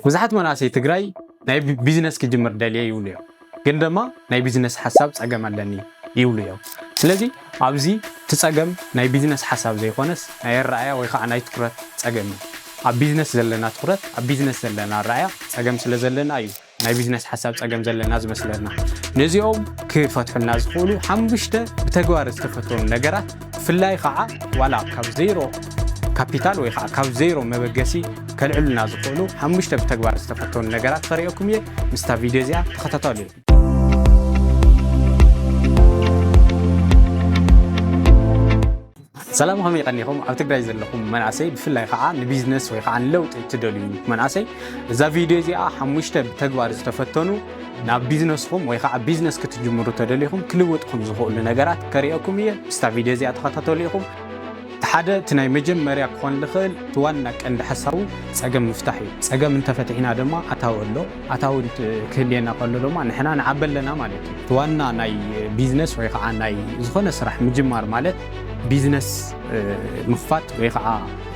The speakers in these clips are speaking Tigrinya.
ብዙሓት መናእሰይ ትግራይ ናይ ቢ- ቢዝነስ ክጅምር ደልየ ይብሉ እዮም፣ ግን ድማ ናይ ቢዝነስ ሓሳብ ጸገም ኣለኒ ይብሉ እዮም። ስለዚ ኣብዚ እቲ ጸገም ናይ ቢዝነስ ሓሳብ ዘይኮነስ ናይ ኣረኣያ ወይ ከዓ ናይ ትኩረት ጸገም እዩ። ኣብ ቢዝነስ ዘለና ትኩረት፣ ኣብ ቢዝነስ ዘለና ኣረኣያ ጸገም ስለ ዘለና እዩ ናይ ቢዝነስ ሓሳብ ጸገም ዘለና ዝመስለና። ነዚኦም ክፈትሑልና ዝኽእሉ ሓሙሽተ ብተግባር ዝተፈተኑ ነገራት፣ ብፍላይ ከዓ ዋላ ካብ ዜሮ ካፒታል ወይ ከዓ ካብ ዜሮ መበገሲ ከልዕሉና ዝኽእሉ ሓሙሽተ ብተግባር ዝተፈተኑ ነገራት ከርእየኩም እየ። ምስታ ቪድዮ እዚኣ ተኸታተሉ። ሰላም፣ ከመይ ቀኒኹም? ኣብ ትግራይ ዘለኹም መናእሰይ፣ ብፍላይ ከዓ ንቢዝነስ ወይ ከዓ ንለውጢ እትደልዩ መናእሰይ፣ እዛ ቪድዮ እዚኣ ሓሙሽተ ብተግባር ዝተፈተኑ ናብ ቢዝነስኹም ወይ ከዓ ቢዝነስ ክትጅምሩ ተደሊኹም ክልውጥኩም ዝኽእሉ ነገራት ከርእየኩም እየ። ምስታ ቪድዮ እዚኣ ተኸታተሉ ኢኹም። እቲ ሓደ፣ እቲ ናይ መጀመርያ ክኾን ዝኽእል፣ እቲ ዋና ቀንዲ ሓሳቡ ጸገም ምፍታሕ እዩ። ጸገም እንተፈቲሕና ድማ ኣታዊ ኣሎ። ኣታዊ እንት- ክህልየና ከሎ ድማ ንሕና ንዓቢ ኣለና ማለት እዩ። እቲ ዋና ናይ ቢዝነስ ወይ ከዓ ናይ ዝኾነ ስራሕ ምጅማር ማለት ቢዝነስ እ፣ ምኽፋት ወይ ከዓ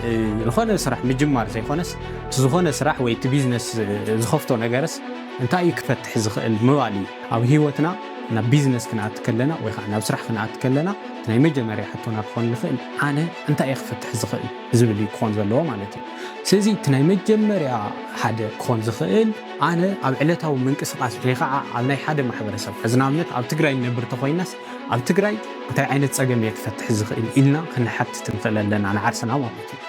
እ፣ ዝኾነ ስራሕ ምጅማር ዘይኮነስ፣ እቲ ዝኾነ ስራሕ ወይ እቲ ቢዝነስ እ፣ ዝኸፍቶ ነገርስ እንታይ እዩ ክፈትሕ ዝኽእል ምባል እዩ። ኣብ ህይወትና ናብ ቢዝነስ ክንኣቲ ከለና ወይ ከዓ ናብ ስራሕ ክንኣቲ ከለና፣ እቲ ናይ መጀመርያ ሕቶና ክኾን ዝኽእል፣ ኣነ እንታይ እየ ክፈትሕ ዝኽእል ዝብል እዩ ክኾን ዘለዎ ማለት እዩ። ስለዚ እቲ ናይ መጀመርያ ሓደ ክኾን ዝኽእል፣ ኣነ ኣብ ዕለታዊ ምንቅስቓስ ወይ ከዓ ኣብ ናይ ሓደ ማሕበረሰብ፣ ሕዚ ንኣብነት ኣብ ትግራይ ንነብር ተኾይናስ፣ ኣብ ትግራይ እንታይ ዓይነት ጸገም እየ ክፈትሕ ዝኽእል ኢልና ክንሓትት ንኽእል ኣለና ንዓርስና ማለት እዩ።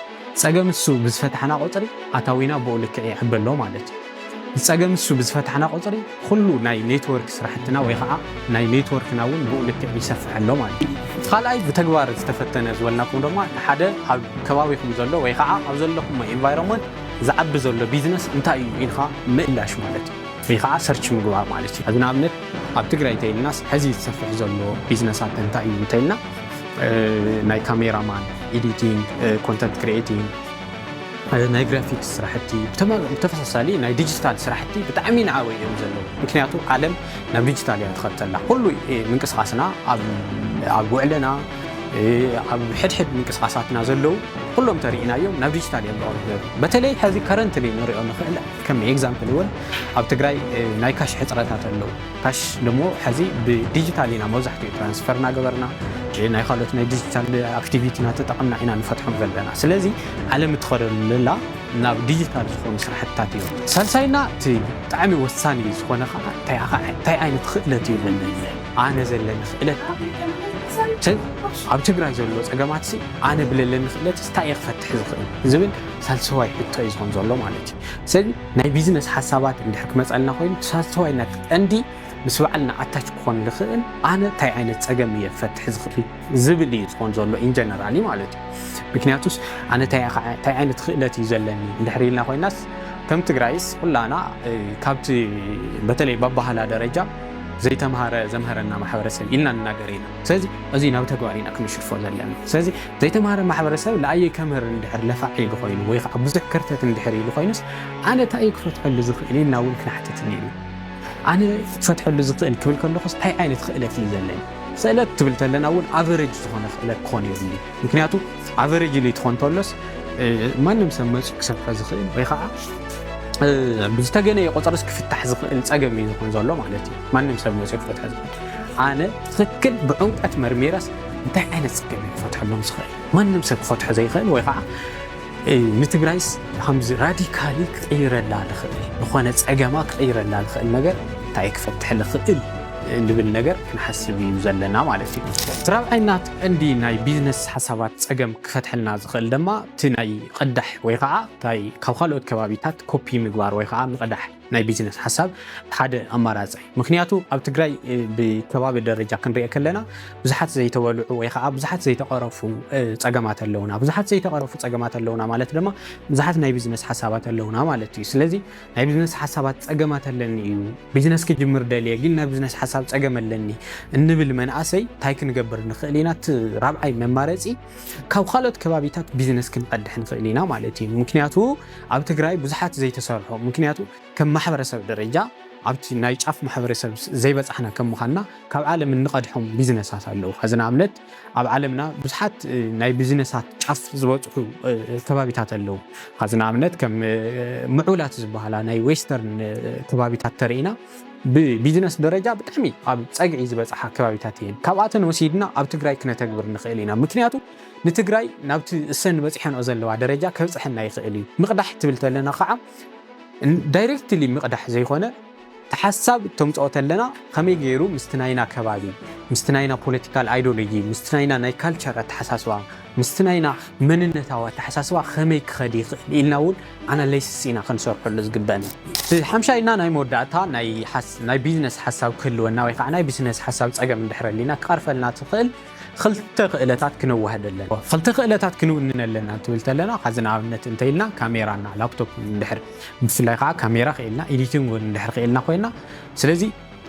ጸገም እሱ ብዝፈታሕና ቁጽሪ ኣታዊና ብኡ ልክዕ ይዕበሎ ማለት እዩ። ጸገም እሱ ብዝፈታሕና ቁጽሪ ኩሉ ናይ ኔትወርክ ስራሕትና ወይ ከዓ ናይ ኔትወርክና እውን ብኡ ልክዕ ይሰፍሕ ኣሎ ማለት እዩ። ካልኣይ ብተግባር ዝተፈተነ ዝበልናኩም ድማ ሓደ ኣብ ከባቢኹም ዘሎ ወይ ከዓ ኣብ ዘለኹም ኤንቫይሮንመንት ዝዓቢ ዘሎ ቢዝነስ እንታይ እዩ ኢልካ ምእላሽ ማለት እዩ። ወይ ከዓ ሰርች ምግባር ማለት እዩ። እዚ ንኣብነት ኣብ ትግራይ እንተኢልናስ ሕዚ ዝሰፍሕ ዘሎ ቢዝነሳት እንታይ እዩ እንተኢልና፣ እ፣ ናይ ካሜራማን፣ ኤዲቲንግ፣ እ፣ ኮንተንት ክሪኤቲንግ፣ እ፣ ናይ ግራፊክስ ስራሕቲ፣ ብተመ- ብተመሳሳሊ ናይ ዲጂታል ስራሕቲ ብጣዕሚ ንዓበ እዮም ዘለዉ። ምክንያቱ ዓለም ናብ ዲጂታል እያ ትኸድ ዘላ። ኩሉ እ፣ ምንቅስቃስና ኣብ ኣብ ውዕለና እ፣ ኣብ ሕድሕድ ምንቅስቃሳትና ዘለዉ ኩሎም ተሪኢናዮም ናብ ዲጂታል እዮም ዝቐርቡ ዘለዉ። በተለይ ሕዚ ከረንትሊ ንሪኦ ንኽእል ከም ኤግዛምፕል እውን ኣብ ትግራይ እ፣ ናይ ካሽ ሕፅረታት ኣለዉ። ካሽ ደሞ ሕዚ ብዲጂታል ኢና መብዛሕትኡ ትራንስፈር እናገበርና እ፣ ናይ ካልኦት ናይ ዲጂታል ኣክቲቪቲና ተጠቐምና ኢና ንፈትሖም ዘለና። ስለዚ ዓለም እትኸደሉ ዘላ ናብ ዲጂታል ዝኾኑ ስራሕትታት እዮም። ሳልሳይና እቲ ብጣዕሚ ወሳኒ ዝኾነ ከዓ እንታይ ከዓ እንታይ ዓይነት ክእለት እዩ ዘለኒ፣ ኣነ ዘለኒ ክእለት፣ ተ- ኣብ ትግራይ ዘሎ ፀገማት ሲ ኣነ ብለለኒ ክእለት እንታይ እየ ክፈትሕ ዝኽእል ዝብል ሳልሰዋይ ሕቶ እዩ ዝኾን ዘሎ ማለት እዩ። ስለዚ ናይ ቢዝነስ ሓሳባት እንድሕር ክመፀልና ኮይኑ ሳልሰዋይ ናይ ቀንዲ ምስ ባዕልና ኣታች ክኾን ዝኽእል ኣነ እንታይ ዓይነት ፀገም እየ ክፈትሕ ዝኽእል ዝብል እዩ ዝኾን ዘሎ ኢንጀነራሊ ማለት እዩ። ምክንያቱስ ኣነ እንታይ እየ ከዓ- እንታይ ዓይነት ክእለት እዩ ዘለኒ እንድሕር ኢልና ኮይናስ ከም ትግራይስ ኩላና እ፣ ካብቲ በተለይ በባህላ ደረጃ ዘይተምሃረ ዘምሃረና ማሕበረሰብ ኢልና ንናገር ኢና። ስለዚ እዚ ናብ ተግባር ኢና ክንሽርፎ ዘለና። ስለዚ ዘይተምሃረ ማሕበረሰብ ንኣየይ ከምህር እንድሕር ለፋዕ ኢሉ ኮይኑ ወይ ከዓ ብዙሕ ከርተት እንድሕር ኢሉ ኮይኑስ ኣነ እንታይ እዩ ክፈትሐሉ ዝኽእል ኢልና እውን ክንሓትት እኒኢና። ኣነ ክፈትሐሉ ዝኽእል ክብል ከለኹስ እንታይ ዓይነት ክእለት እዩ ዘለኒ? ክእለት ትብል ተለና እውን ኣቨሬጅ ዝኾነ ክእለት ክኾን የብሉ። ምክንያቱ ኣቨሬጅ ኢሉ ትኾን ተሎስ እ፣ ማንም ሰብ መፅኡ ክሰፍሖ ዝኽእል ወይ ከዓ እ፣ ብዝተገነየ ቁፅርስ ክፍታሕ ዝኽእል ፀገም እዩ ዝኾን ዘሎ ማለት እዩ። ማንም ሰብ መፅኡ ክፈትሖ ዝኽእል ኣነ ትኽክል ብዕምቀት መርሚረስ እንታይ ዓይነት ፀገም እዩ ክፈትሐሎም ዝኽእል? ማንም ሰብ ክፈትሖ ዘይኽእል ወይ ከዓ እ፣ ንትግራይስ ከምዚ ራዲካሊ ክቕይረላ ዝኽእል ዝኾነ ፀገማ ክቕይረላ ዝኽእል ነገር እንታይ ክፈትሕ ዝኽእል ንብል ነገር ክንሓስብ እዩ ዘለና ማለት እዩ። ራብዓይና እቲ ቀንዲ ናይ ቢዝነስ ሓሳባት ፀገም ክፈትሐልና ዝኽእል ድማ እቲ ናይ ቅዳሕ ወይ ከዓ እንታይ ካብ ካልኦት ከባቢታት ኮፒ ምግባር ወይ ከዓ ምቕዳሕ ናይ ቢዝነስ ሓሳብ ሓደ ኣማራፂ እዩ። ምክንያቱ ኣብ ትግራይ እ፣ ብከባቢ ደረጃ ክንሪኦ ከለና ብዙሓት ዘይተበልዑ ወይ ከዓ ብዙሓት ዘይተቐረፉ እ፣ ፀገማት ኣለውና። ብዙሓት ዘይተቐረፉ ፀገማት ኣለውና ማለት ድማ ብዙሓት ናይ ቢዝነስ ሓሳባት ኣለውና ማለት እዩ። ስለዚ ናይ ቢዝነስ ሓሳባት ፀገማት ኣለኒ እዩ፣ ቢዝነስ ክጅምር ደልየ ግን ናይ ቢዝነስ ሓሳብ ፀገም ኣለኒ እንብል መናእሰይ እንታይ ክንገብር ንኽእል ኢና? እቲ ራብዓይ መማረፂ ካብ ካልኦት ከባቢታት ቢዝነስ ክንቐድሕ ንኽእል ኢና ማለት እዩ። ምክንያቱ ኣብ ትግራይ ብዙሓት ዘይተሰርሑ ምክንያቱ ከም ማሕበረሰብ ደረጃ ኣብቲ ናይ ጫፍ ማሕበረሰብ ዘይበፃሕና ከም ምዃንና ካብ ዓለም እንቐድሖም ቢዝነሳት ኣለዉ። ከዚ ንኣብነት ኣብ ዓለምና ብዙሓት ናይ ቢዝነሳት ጫፍ ዝበፅሑ ከባቢታት ኣለዉ። ከዚ ንኣብነት ከም ምዑላት ዝበሃላ ናይ ዌስተርን ከባቢታት ተርእና ብቢዝነስ ደረጃ ብጣዕሚ ኣብ ፀግዒ ዝበፅሓ ከባቢታት እየን። ካብኣተን ወሲድና ኣብ ትግራይ ክነተግብር ንኽእል ኢና። ምክንያቱ ንትግራይ ናብቲ እሰን በፂሐንኦ ዘለዋ ደረጃ ከብፅሐና ይኽእል እዩ። ምቕዳሕ ትብል ተለና ከዓ ዳይሬክትሊ ምቕዳሕ ዘይኮነ ተሓሳብ ተምፅኦ ተለና ከመይ ገይሩ ምስቲ ናይና ከባቢ ምስቲ ናይና ፖለቲካል ኣይዲዮሎጂ ምስቲ ናይና ናይ ካልቸር ኣተሓሳስባ ምስቲ ናይና መንነታዊ ኣተሓሳስባ ከመይ ክኸድ ይኽእል ኢልና እውን ኣናላይሲስ ኢና ክንሰርሐሉ ዝግበአና። ሓምሻይና ናይ መወዳእታ ናይ ቢዝነስ ሓሳብ ክህልወና ወይ ከዓ ናይ ቢዝነስ ሓሳብ ፀገም እንድሕረሊና ክቐርፈልና ትኽእል ክልተ ክእለታት ክነዋህደለን ክልተ ክእለታት ክንውንነለና ትብል ተለና ካዚ ንኣብነት እንተኢልና ካሜራና ላፕቶፕ እንድሕር ብፍላይ ከዓ ካሜራ ክእልና ኤዲቲንግ እውን እንድሕር ክእልና ኮይና ስለዚ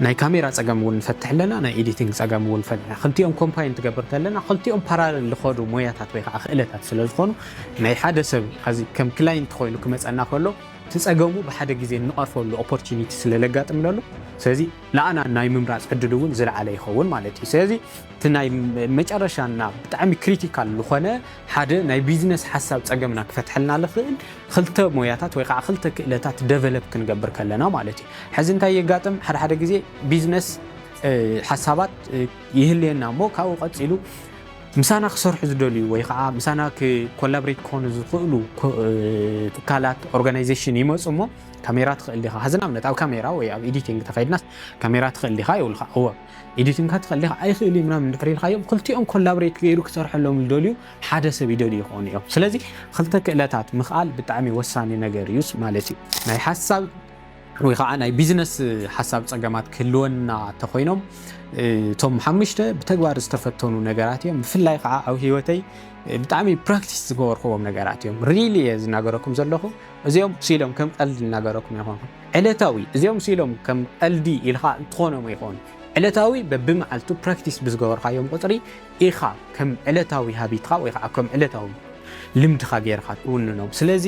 ናይ ካሜራ ፀገም እውን ንፈትሕ ኣለና ናይ ኤዲቲንግ ፀገም እውን ፈትሕ ክልቲኦም ኮምፓይን ትገብር ተለና ክልቲኦም ፓራለል ዝኸዱ ሞያታት ወይ ከዓ ክእለታት ስለ ዝኾኑ ናይ ሓደ ሰብ ዚ ከም ክላይንት ኮይኑ ክመፀና ከሎ እቲ ፀገሙ ብሓደ ግዜ እንቐርፈሉ ኦፖርቹኒቲ ስለ ለጋጥም ለሎ ስለዚ ንኣና ናይ ምምራፅ ዕድል እውን ዝለዓለ ይኸውን ማለት እዩ ስለዚ እቲ ናይ መጨረሻና ብጣዕሚ ክሪቲካል ዝኾነ ሓደ ናይ ቢዝነስ ሓሳብ ፀገምና ክፈትሐልና ልኽእል ክልተ ሞያታት ወይ ከዓ ክልተ ክእለታት ደቨለፕ ክንገብር ከለና ማለት እዩ ሕዚ እንታይ የጋጥም ሓደ ሓደ ግዜ ቢዝነስ ሓሳባት ይህልየና እሞ ካብኡ ቀፂሉ ምሳና ክሰርሑ ዝደልዩ ወይ ከዓ ምሳና ኮላብሬት ክኾኑ ዝኽእሉ ትካላት ኦርጋናይዜሽን ይመፁ እሞ ካሜራ ትኽእል ዲኻ ሕዚ ንኣብነት ኣብ ካሜራ ወይ ኣብ ኤዲቲንግ ተኸይድናስ ካሜራ ትኽእል ዲኻ ይብልካ እወ ኤዲቲንግ ካ ትኽእል ዲኻ ኣይኽእል እዩ ምናምን እንድሕር ኢልካዮም ክልቲኦም ኮላብሬት ገይሩ ክሰርሐሎም ዝደልዩ ሓደ ሰብ ይደልዩ ይኾኑ እዮም ስለዚ ክልተ ክእለታት ምኽኣል ብጣዕሚ ወሳኒ ነገር እዩስ ማለት እዩ ናይ ሓሳብ ወይ ከዓ ናይ ቢዝነስ ሓሳብ ፀገማት ክህልወና ተኮይኖም እቶም ሓሙሽተ ብተግባር ዝተፈተኑ ነገራት እዮም ብፍላይ ከዓ ኣብ ህይወተይ ብጣዕሚ ፕራክቲስ ዝገበርክዎም ነገራት እዮም ሪሊ እየ ዝናገረኩም ዘለኹ እዚኦም ሲሎም ከም ቀልዲ ዝናገረኩም ይኾንኩም ዕለታዊ እዚኦም ሲሎም ከም ቀልዲ ኢልካ እንትኾኖም ይኾኑ ዕለታዊ በብመዓልቱ ፕራክቲስ ብዝገበርካዮም ቁፅሪ ኢኻ ከም ዕለታዊ ሃቢትካ ወይ ከዓ ከም ዕለታዊ ልምድኻ ገይርካ ትውንኖም ስለዚ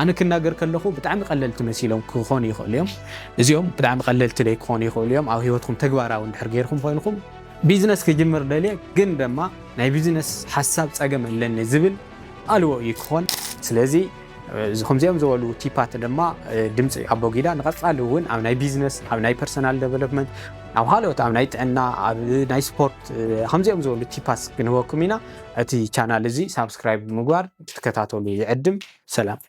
ኣነ ክናገር ከለኹ ብጣዕሚ ቀለልቲ መሲሎም ክኾኑ ይኽእሉ እዮም እዚኦም ብጣዕሚ ቀለልቲ ደይ ክኾኑ ይኽእሉ እዮም ኣብ ህይወትኩም ተግባራዊ እንድሕር ገይርኩም ኮይንኩም ቢዝነስ ክጅምር ደልየ ግን ድማ ናይ ቢዝነስ ሓሳብ ፀገም ኣለኒ ዝብል ኣልዎ እዩ ክኾን ስለዚ ከምዚኦም ዝበሉ ቲፓት ድማ ድምፂ ኣቦጊዳ ንቐፃሊ እውን ኣብ ናይ ቢዝነስ ኣብ ናይ ፐርሰናል ዴቨሎፕመንት ኣብ ካልኦት ኣብ ናይ ጥዕና ኣብ ናይ ስፖርት ከምዚኦም ዝበሉ ቲፓስ ክንህበኩም ኢና እቲ ቻናል እዚ ሳብስክራይብ ብምግባር ክትከታተሉ ይዕድም ሰላም